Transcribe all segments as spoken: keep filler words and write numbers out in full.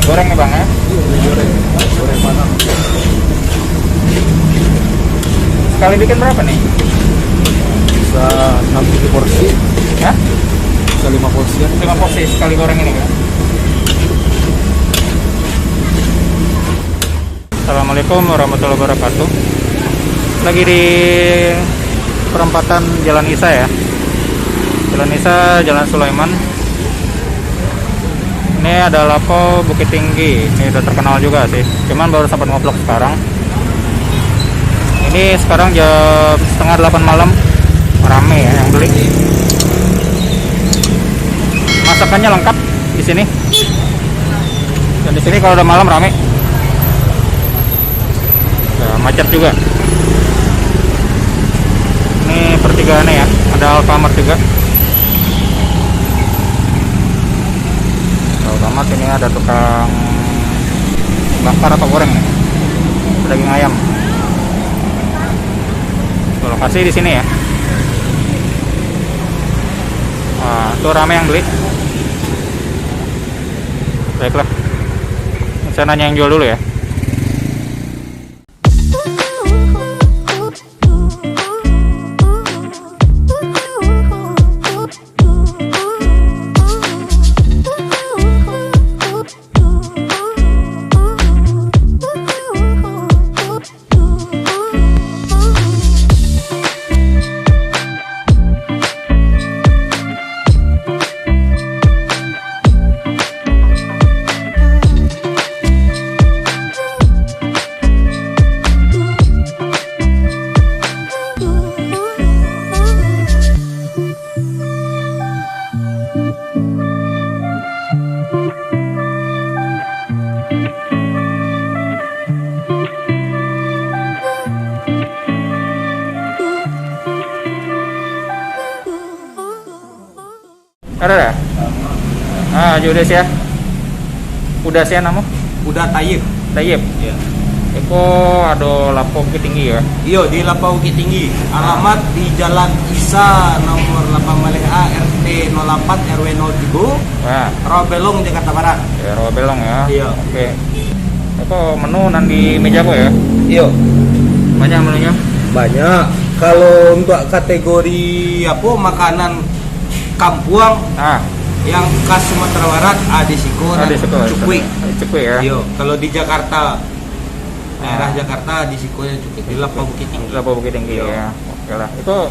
Goreng ya, Bang, ya? Iya, boleh goreng. Goreng panas. Sekali bikin berapa nih? Bisa enam tujuh porsi. Hah? Bisa lima porsi ya. Lima porsi sekali goreng ini, Bang. Assalamualaikum warahmatullahi wabarakatuh. Lagi di perempatan Jalan Isa ya. Jalan Isa, Jalan Sulaiman. Ini ada Lapau Bukittinggi. Ini udah terkenal juga sih. Cuman baru sempat ngeplok sekarang. Ini sekarang jam setengah delapan malam. Rame ya yang beli. Masakannya lengkap di sini. Dan di sini kalau udah malam rame. Ya, macet juga. Ini pertigaannya ya, ada Alfamart juga. Alfamart ini ada tukang bakar atau goreng nih. Daging ayam. Lokasi di sini ya. Wah, tuh rame yang beli. Baiklah. Saya nanya yang jual dulu ya. Ada dah? Ah, jo udah sia. Udah sia namo? Udah Tayyib. Tayyib. Iya. Iko ado Lapau Bukittinggi ya? Iyo, di Lapau Bukittinggi. Alamat di Jalan Isa nomor delapan baleh A, R T nol delapan, R W nol tiga, ah. Rawa Belong, Jakarta Barat. Ya, Rawa Belong ya. Iya. Oke. Iko menu nan di meja ko ya? Iyo. Banyak menunya? Banyak. Kalau untuk kategori apa, makanan kampuang, ah, yang khas Sumatera Barat, ah, di siko. Ah, nan di siko, cukuik. Cukuik ya? Iyo, kalau di Jakarta, daerah, ah, Jakarta, di siko yang cukuik. Di Lapau Bukittinggi. Lapau Bukittinggi, iyo, ya. Oke lah. Itu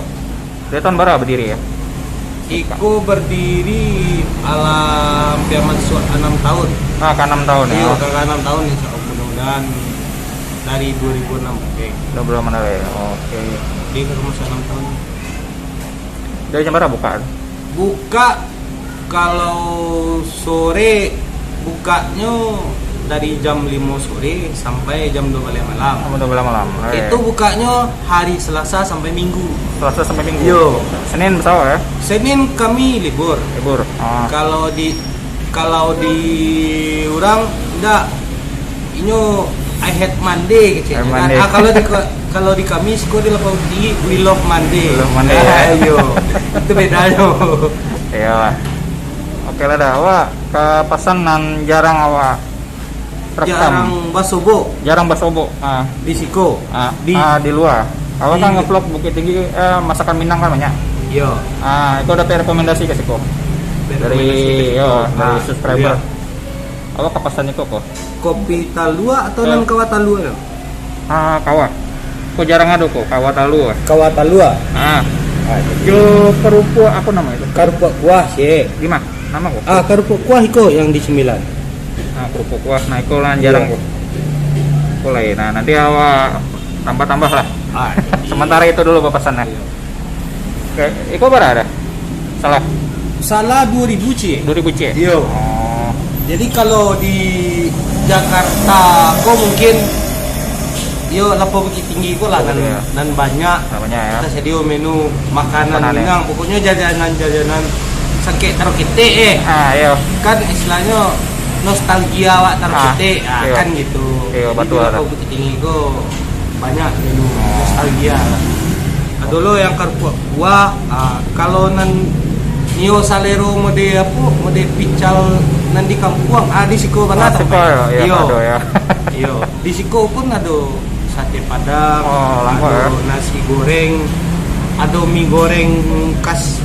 dari tahun bara berdiri ya? Iko berdiri alam piaman suak enam tahun. Ah, ka enam tahun ya? Iyo, ka, ka enam tahun, insya Allah. Mudah-mudahan dari dua ribu enam, oke. Dua ribu enam ya? Oke. Di ka masa enam tahun. Dari jam bara buka? Buka, kalau sore, bukanyo dari jam limo sore sampai jam dua baleh malam. Sampai dua baleh malam. Eh. Itu bukanyo hari Selasa sampai Minggu. Selasa sampai Minggu. Yo. Senin basawak ya? Senin kami libur. Libur. Ah. Kalau di Kalau di urang, ndak. Inyo, "I hate Monday," keceknyo kan. Monday. Ah, kalau di, kalau di kami, siko di Lapau Tinggi, "We love Monday." We love Monday, ya. Ah, iyo. Itu bedanyo. Iyolah. Oke lah dah, awak ka pasan nan jarang awak rekam. Jarang basobok. Jarang basobok. Ah. Di siko. Ah, di, ah, di luar. Awak kan, iya, ngevlog Bukittinggi, eh, masakan Minang kan banyak. Iya. Ah, itu ada rekomendasi ka siko. Dari, rekomendasi ka siko. Yo, dari, ah, subscriber. Iya. Awak ka pasan iko ko? Kopi talua atau, eh, nan kawa talua tu? Ah, kawa. Ko jarang ado ko, kawa talua. Kawa talua. Ah. Ah, jadi jo karupuak, apo namo itu? Karupuak kuah, sih. Di ma? Namo ko? Ah, karupuak kuah iko yang di Sembilan. Ah, karupuak kuah, nah, iko lah nan jarang ko. Iya. Iko lah, nah, nanti awak tambah-tambah lah. Ah, iya. Sementara itu dulu bapasan lah. Iya. Oke, iko bara dah? Salah. Salah dua ribu, Cik. Dua ribu, Cik? Iyo. Oh. Jadi, kalau di Jakarta ko mungkin, yo, Lapau Bukittinggi ko lah, oh, nan, iya, nan banyak. Nan banyak, ya. Kita sadio menu makanan, makanan, ya, Minang. Pokoknyo jajanan-jajanan sangkek taruh ketek, eh. Ah, iyo. Kan istilahnyo nostalgia awak taruh, ah, ketek. Ah, iyo, kan gitu. Iyo, jadi, batua, di Lapau Bukittinggi ko banyak dulu, oh, nostalgia lah. Ado lo yang karupuak kuah, ah, kalau nan di Iyo, salero mode apo, mode pical nan di kampuang, ah, di siko bana. Ah, siko, yo, yo, iyo. Ado, yo. Iyo, di siko pun ado sate padang, oh, langkok, ado, yo, nasi goreng, ado mie goreng khas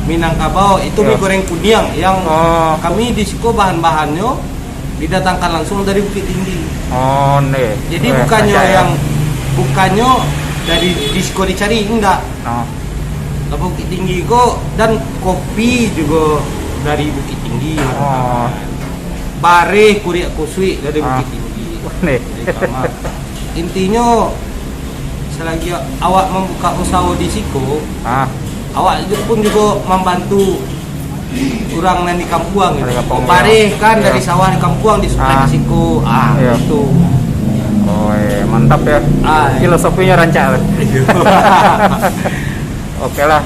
Minangkabau, itu, yo, mie goreng kuniang yang, oh, kami di siko bahan-bahannyo didatangkan langsung dari Bukittinggi. Oh, ne. Jadi, eh, bukannyo rancak, yo, yang, bukannyo dari di siko dicari, indak. Oh. Lah, Bukittinggi ko, dan kopi jugo dari Bukittinggi. Oh. Bareh kuriak kusuik dari, ah, Bukittinggi. Boleh. Dari Kamang. Intinyo, selagi awak mambuka usaho di siko, ah, awak ju-, pun jugo mambantu urang nan di kampuang gitu. Dari kampuang, bareh, yo, kan, yo, dari sawah di kampuang disuplai, ah, ka siko. Ah, yo, gitu. Oh, eh, mantap, yo. Ah, yo. Filosofinyo rancak tu. Iyo. Oke lah.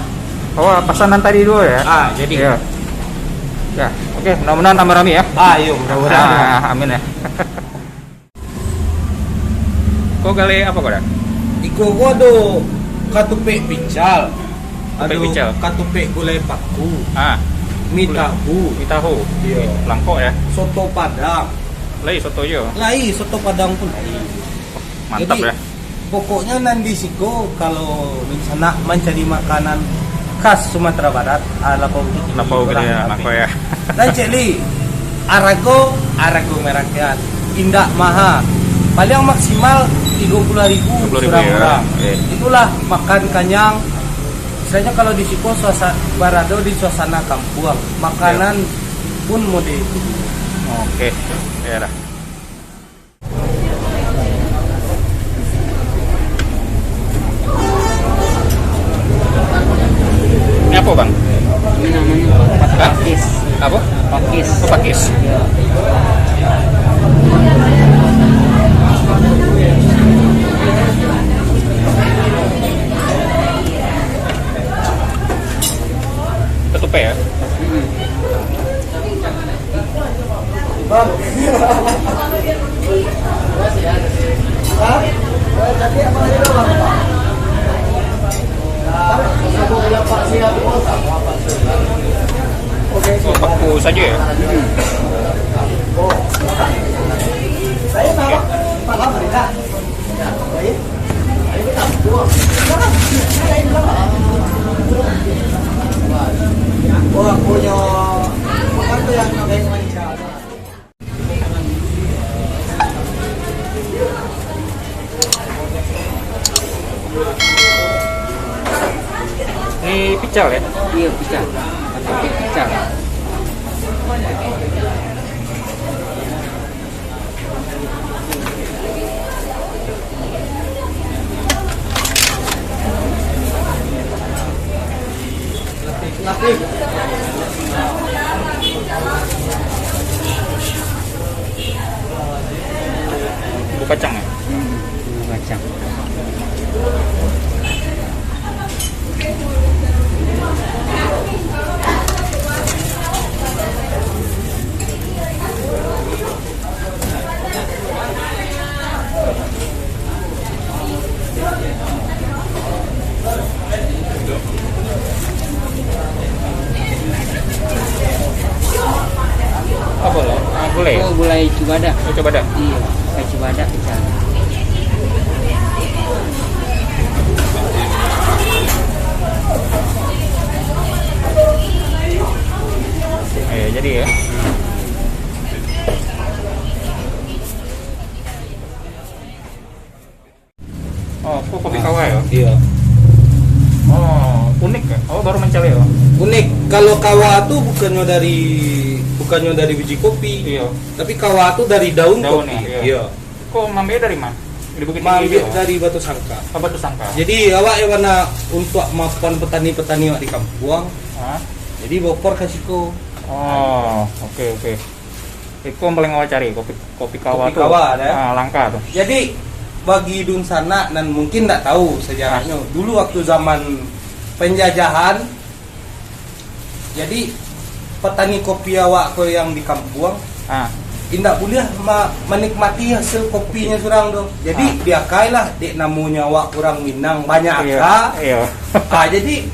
Oh, pasanan tadi dulu, yo? Ah, jadi. Yo. Yo, oke, mudah-mudahan tambah rami, yo. Ah, iyo, mudah-mudahan. Ah, amin, yo. Ko galeh apo ko, Da? Iko ko ado katupek pical. Katupek pical. Ado katupek gulai paku. Ah. Mi tahu. Mi tahu. Iyo. Langkok, yo? Soto Padang. Lai soto juo? Lai, soto Padang pun lai. Mantap, jadi, yo. Pokoknyo nan di siko, kalau dunsanak mancari makanan khas Sumatera Barat, ah, lapau Bukittinggi. Lapau Bukittinggi, yo, tapi langkok, yo. Rancak lai, arago, arago marakyat, indak maha. Paling maksimal tigo puluah ribu. Tigo puluah ribu, surang, yo, urang. Oke. Itulah makan kanyang. Istilahnya kalau di siko suasa-, barado di suasana kampuang, makanan, yo, pun mode itu. Oke, yo lah. Ini apo, Bang? Ini namonyo, hah? Pakis. Apo? Pakis. Oh, pakis. Iyo. Katupek, yo? Mm-mm. Oh, paku sajo, yo? Mm-mm. Oke. Ini pical, yo? Iyo, pical. Pakai pical. Bumbu kacang, yo? Hmm, bumbu kacang. Apo lo? Ah, gulai? Oh, gulai cubadak. Oh, cubadak. Iyo, gulai cubadak pecah. Eh, jadi, yo. Oh, ko kopi kawa, yo? Iyo. Oh, unik, yo? Awak baru mancaliak, yo? Unik. Kalau kawa tu bukannyo dari, bukannyo dari biji kopi. Iyo. Tapi kawa tu dari daun kopi. Daun, yo, iyo. Iyo. Ko maambiak dari ma? Di Bukittinggi? Maambiak dari Batusangka. Oh, Batusangka. Jadi, awak yang mana untuak maafan petani-petani awak di kampuang. Hah? Jadi, baopor ka siko. Oh, oke, oke. Iko yang paling awak cari, kopi, kopi kawa tu. Kopi kawa, dah. Ah, langka tu. Jadi, bagi dunsanak nan mungkin ndak tahu sejarahnyo, ah, dulu waktu zaman penjajahan, jadi petani kopi awak ko yang di kampuang, ah, indak buliah ma-, manikmati hasil kopinyo surang tu. Jadi, ah, diakailah dek namonyo awak urang Minang, banyak, iyo, aka. Iyo. Ah, jadi,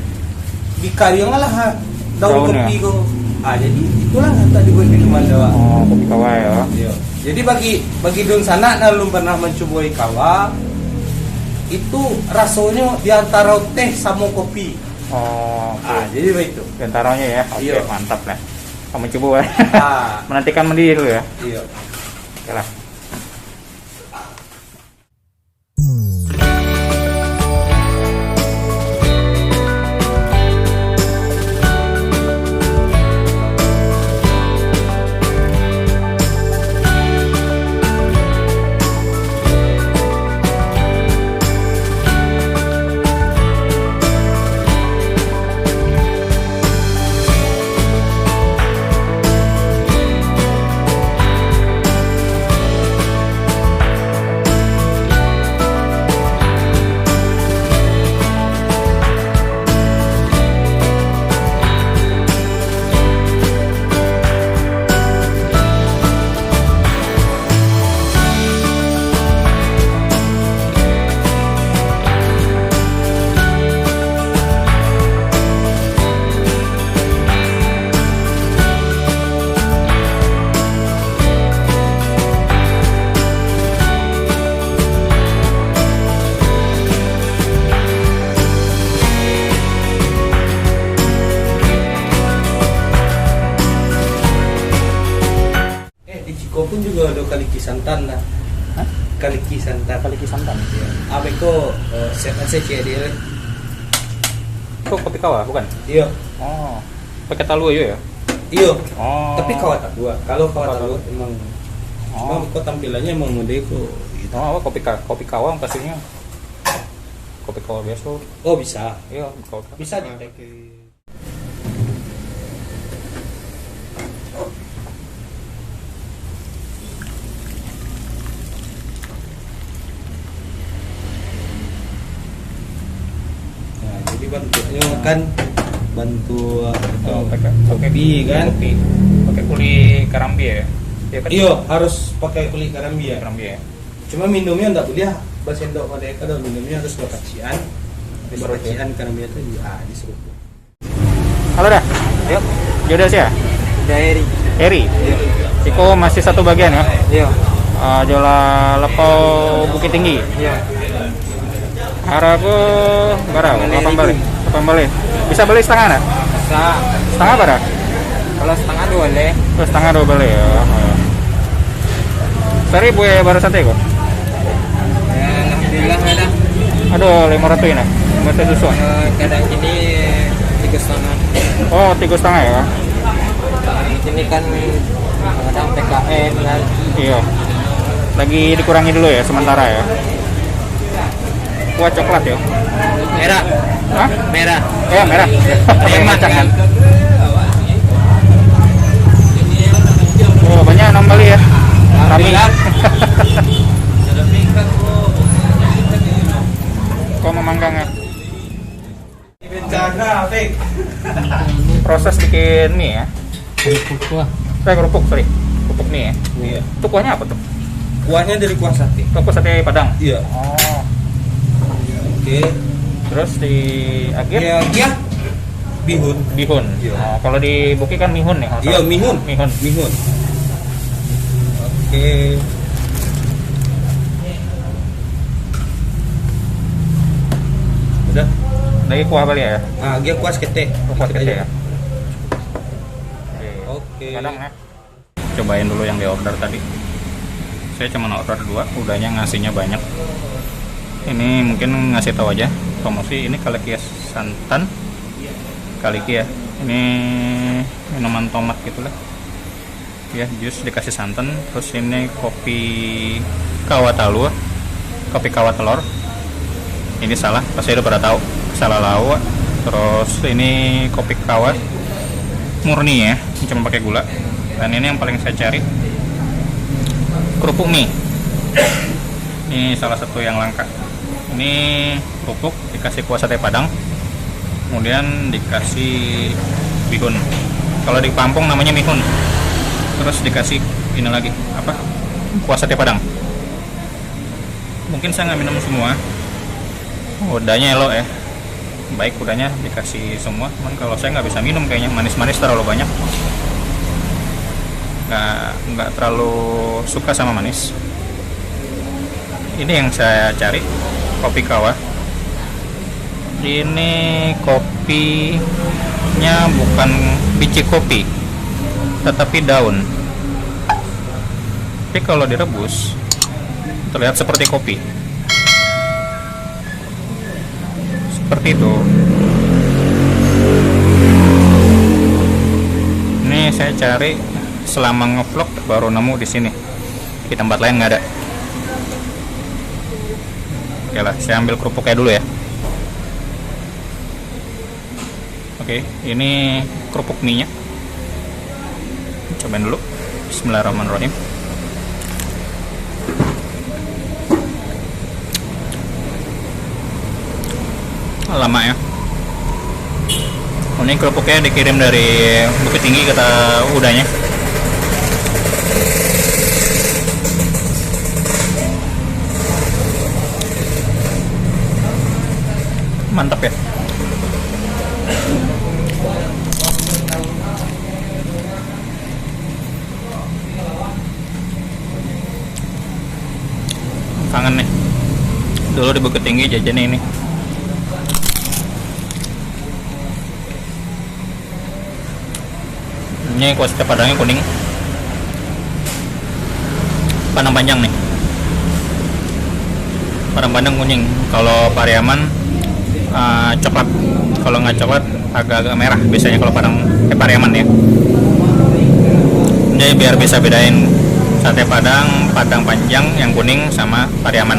dikarianglah, ha. Daun kopi ko. Ah, jadi itulah yang tadi buat minuman tu, Pak. Oh, kopi kawa ya. Iya. Jadi bagi, bagi dunsanak nan alun pernah mancuboi kawa, itu rasonyo di antaro teh samo kopi. Oh, oke. Ah, jadi baitu. Di antaronyo ya. Oke, iya, mantap lah. Kamu coba ya. Ah. Menantikan mendidih dulu ya. Iya. Oke lah. Eh, di Ciko pun juga ada kaliki santan lah. Hah? Kaliki santan. Kaliki santan? Iya. Apa itu, eh, set aja cek dia. Itu kopi kawa, bukan? Iya. Oh. Pakai talua juga ya? Iya. Oh. Tapi kawa talua. Kalau kawa talua emang, cuma kok tampilannya emang model kok gitu. Oh, apa kopi ka-, kopi kawa kasihnya? Kopi kawa biasa. Oh, bisa. Iya, kopi kawa. Bisa di-tag. Nah, jadi bantuaknyo kan bantuak, oh, pakai, pakai kopi kan? Kopi. Pakai kulik karambia ya? Iya kan? Iyo, harus pakai kulik karambia. Karambia ya? Cuma minumnyo ndak buliah basendok merdeka doh, minumnyo harus bakacikan. Habis bakacikan karambia tu, ah, diseruput. Halo dah. Yo. Jodoh sia? Dari Eri. Eri. Yo. Iko masih satu bagian ya? Yo. Ah, Jola Lapau Bukittinggi. Yo. Harago bara? Lapan baleh. Lapan baleh. Bisa bali satangah ndak? Bisa. Satangah bara? Kalau satangah duo baleh. Oh, satangah duo baleh ya. Sari buek bara sate ko? Ya, alhamdulillah ada. Aduh, lima ratus ini. Lima ratus susu. Eh, kadang kini tiga setengah. Oh, tiga setengah ya. Ini kan kadang P K M kan. Iya. Lagi dikurangi dulu ya sementara ya. Kuah coklat ya. Merah. Hah? Merah. Oh, merah. Preman kan. Oh, banyak nang bali ya. Rami. Alhamdulillah. Kau memanggang ya. Proses bikin mie ya? Kerupuk kuah. Eh, kerupuk, sorry. Kerupuk mie ya? Iya. Itu kuahnya apa tuh? Kuahnya dari kuah sate. Oh, kuah sate Padang? Iya. Oh. Oke. Terus di akhir? Ya, iya. Bihun. Bihun. Iya. Oh, kalau di Bukit kan mihun ya, kalau Iya, salah. Mihun. Mihun. Mihun. Oke. Udah. Lagi kuah bali ya? Ah, dia kuah saketek. Oh, kuah saketek ya? Oke. Oke. Kadang ya. Cobain dulu yang di order tadi. Saya cuma order dua, udahnya ngasihnya banyak. Ini mungkin ngasih tahu aja promosi, ini kaliki santan, kaliki ya. Ini minuman tomat gitulah. Ya, jus dikasih santan, terus ini kopi kawa talua, kopi kawa telur. Ini salah, pasti udah pada tahu. Salah lauk. Terus ini kopi kawa murni ya, cuma pakai gula. Dan ini yang paling saya cari, kerupuk mie. Ini salah satu yang langka. Ini kerupuk dikasih kuah sate Padang, kemudian dikasih bihun. Kalau di kampung namanya mihun. Terus dikasih ini lagi, apa? Kuah sate Padang. Mungkin saya nggak minum semua. Wadahnya elok ya. Baik, udahnya dikasih semua. Cuman kalau saya nggak bisa minum kayaknya, manis-manis terlalu banyak. Nggak, nggak terlalu suka sama manis. Ini yang saya cari, kopi kawa. Ini kopinya bukan biji kopi, tetapi daun. Tapi kalau direbus, terlihat seperti kopi. Seperti itu. Ini saya cari selama ngevlog, baru nemu di sini. Di tempat lain nggak ada. Oke lah, saya ambil kerupuknya dulu ya. Oke, ini kerupuk mie-nya. Cobain dulu. Bismillahirrahmanirrahim. Lama ya. Oh, ini kerupuknya dikirim dari Bukittinggi, kata udahnya. Mantap ya. Kangen nih. Dulu di Bukittinggi jajan ini. Ini kuah sate padangnya kuning. Padang panjang nih. Padang panjang kuning. Kalau Pariaman, eh, coklat. Kalau nggak coklat, agak-agak merah biasanya kalau Padang, eh, Pariaman ya. Jadi biar bisa bedain sate Padang, Padang panjang yang kuning sama Pariaman.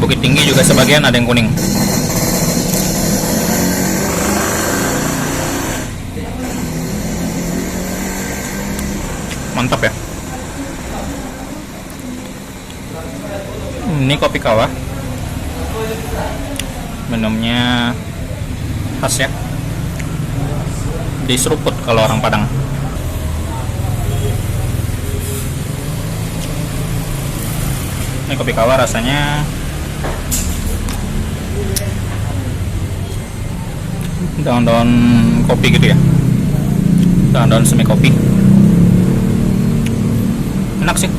Bukittinggi juga sebagian ada yang kuning. Mantap ya. Ini kopi kawa. Minumnya khas ya. Diseruput kalau orang Padang. Ini kopi kawa rasanya daun-daun kopi gitu ya. Daun-daun semi kopi. Enak sih.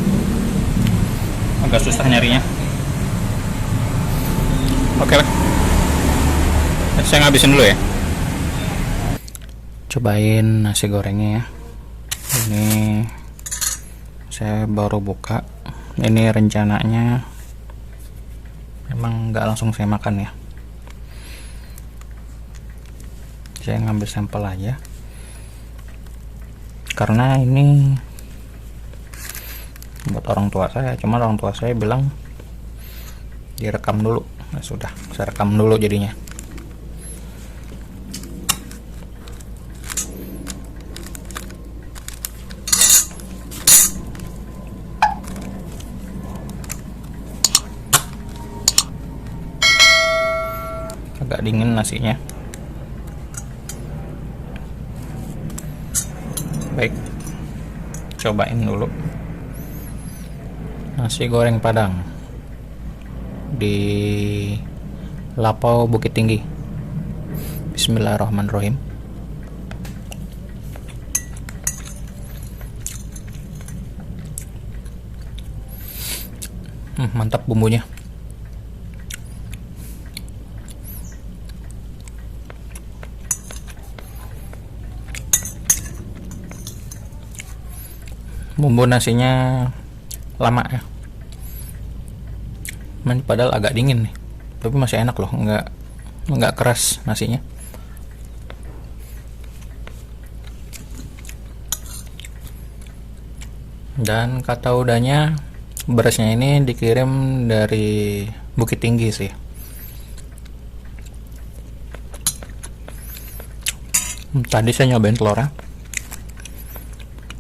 Agak susah nyarinya. Oke lah. Saya ngabisin dulu ya. Cobain nasi gorengnya ya. Ini saya baru buka. Ini rencananya memang nggak langsung saya makan ya. Saya ngambil sampel aja. Karena ini buat orang tua saya, cuma orang tua saya bilang direkam dulu. Nah, sudah, saya rekam dulu jadinya. Agak dingin nasinya. Baik, cobain dulu nasi goreng Padang di Lapau Bukittinggi. Bismillahirrahmanirrahim. Hmm, mantap bumbunya. Bumbu nasinya lamak ya. Cuman padahal agak dingin nih, tapi masih enak loh, nggak, nggak keras nasinya. Dan kata udahnya, berasnya ini dikirim dari Bukittinggi sih. Hmm, tadi saya nyobain telurnya.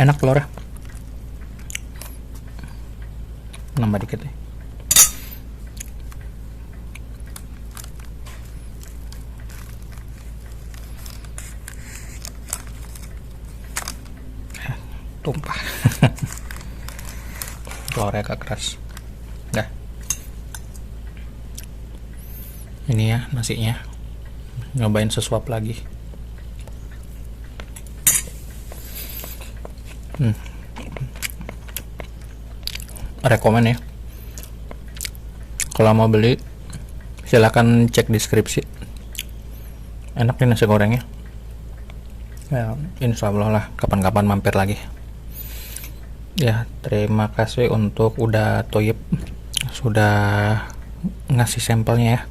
Enak telurnya. Nambah dikit deh. Tumpah. Telurnya agak keras. Dah. Ini ya nasinya. Nyobain sesuap lagi. Hmm. Rekomen ya. Kalau mau beli, silahkan cek deskripsi. Enak nih nasi gorengnya. Ya, insya Allah lah, kapan-kapan mampir lagi. Ya, terima kasih untuk Uda Toyib sudah ngasih sampelnya ya.